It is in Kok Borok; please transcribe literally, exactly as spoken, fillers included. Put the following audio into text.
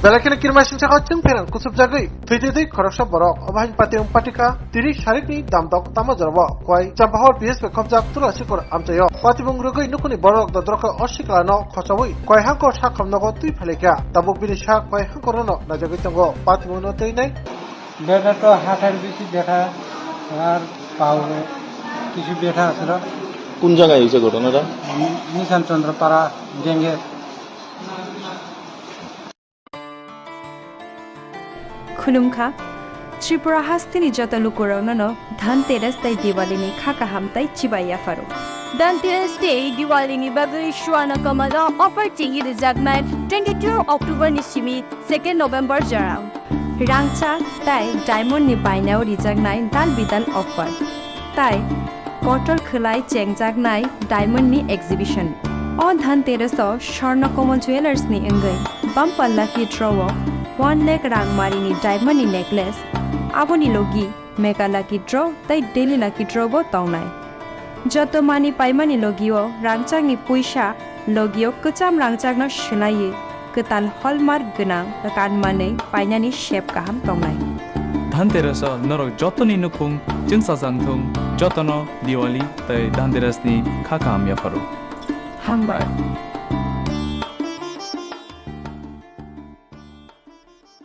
Belai kheno kirmasingcha o chwng pherang kusubjagwi thwi twi twi khoroksa borok. Obo haino patimung patikha tini sarikni damdok tamo jorao kwai Champahor B S P khopjak Tula Sikor amchaio. Patimung rwgwi nukhungni borok dodrokhe o siklano khochaui kwai hangkor sak hamnogo twi phailaikha. Tabuk bini sak kwai hangkorno naijagwi tongo. Patimungno twi nai. ব্যথা তো হাতের বেশি ব্যথা, আর পাও কিছু ব্যথা আছিল। কোন জায়গায় হয়েছে ঘটনাটা? নিশান চন্দ্র পাড়া, ডেঙ্গে। Khulumkha, Tripura hasteni joto lukurokno no Dhanteras tei Diwali ni kha kaham tei chibai yapharo. Dhanteras tei Diwali ni bagwi Swarna Kamal o offer chengwi rwjaknai twenty two October ni simi second November jorao. Rangchak tei diamond ni bainao rijaknai dal bidal offer. Tai kotor khwlai chengjaknai diamond ni exhibition. O Dhanteras o Swarna Kamal Jewellers ni wngwi bumper lucky draw o one lakh rang mari ni diamond ni necklace, aboni logi mega lucky draw tei daily lucky draw bo tongnai. Joto mani paimani logio rangchakni puisa logio kwcham rangchakno swlaiwi kwtal hallmark gwnang kanmanwi painani sep kaham tongnai. Dhanteras o norok jotoni nukhung chwngsajang thung, jotono Diwali tei Dhanteras ni kha kaham yapharo. Hambai.